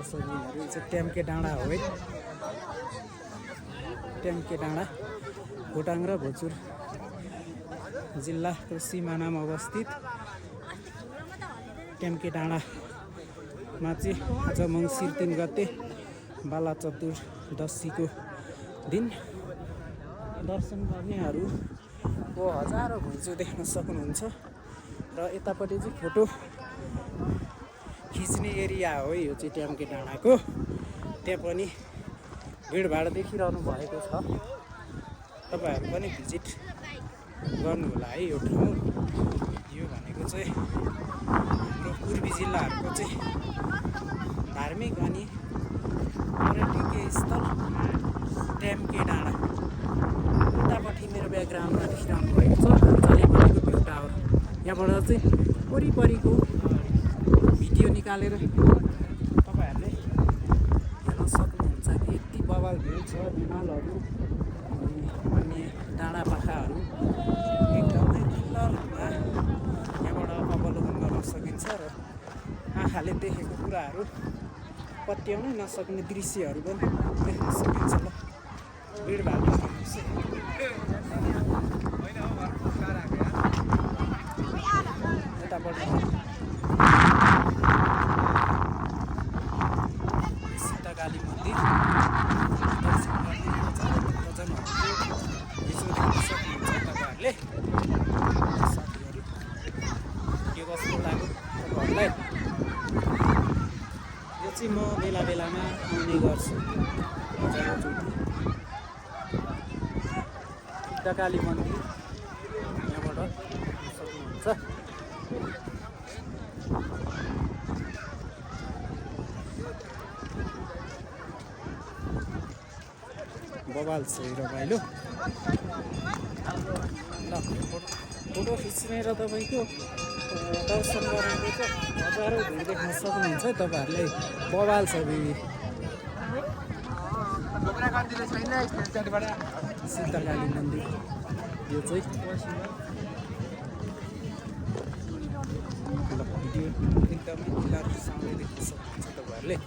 दर्शकहरू चाहिँ ट्याम्के डाँडा हो है। ट्याम्के डाँडा खोटाङ र भोजपुर जिल्लाको सिमानामा अवस्थित ट्याम्के डाँडामा चाहिँ आज मङ्सिर 3 गते बाला चतुर्दशीको दिन दर्शन गर्नेहरूको हजारौँ घुइँचो देख्न सक्नुहुन्छ। र यतापट्टि चाहिँ फोटो खिच्ने एरिया हो यो चाहिँ ट्याम्के डाँडाको। त्यहाँ पनि भिडभाड देखिरहनु भएको छ। तपाईँहरू पनि भिजिट गर्नु होला है यो ठाउँ। यो भनेको चाहिँ हाम्रो पूर्वी जिल्लाहरूको चाहिँ धार्मिक अनि पर्यटकीय स्थल ट्याम्के डाँडा। उतापट्टि मेरो ब्याकग्राउन्डमा देखिरहनु भएको छ जलेपल्लीको भ्यू टावर। यहाँबाट चाहिँ वरिपरिको भिडियो निकालेर तपाईँहरूले हेर्न सक्नुहुन्छ कि यति बवाल भ्यू छ। हिमालहरू अनि अन्य डाँडा पाखाहरू एकदमै क्लियरमा यहाँबाट अवलोकन गर्न सकिन्छ र आँखाले देखेको कुराहरू पत्याउनै नसक्ने दृश्यहरू पनि देख्न सकिन्छ। ल भिडभाड यतापट्टि सीताकाली मन्दिर दर्शन गर्ने भजनहरू हिजो देख्न सक्नुहुन्छ तपाईँहरूले। साथीहरू के कस्तो लाग्यो तपाईँहरूलाई? यो चाहिँ म बेला बेलामा आउने गर्छु सीताकाली मन्दिर यहाँबाट सक्नुहुन्छ। बवाल छ रमाइलो। ल फोटो खिच्ने र तपाईँको दर्शन गराएको चाहिँ हजारौँ भिड देख्न सक्नुहुन्छ तपाईँहरूले। बवाल छ बिबी। सीताकाली मन्दिर यो चाहिँ भिडियो एकदमै क्लियरसँगले देख्न सक्नुहुन्छ तपाईँहरूले।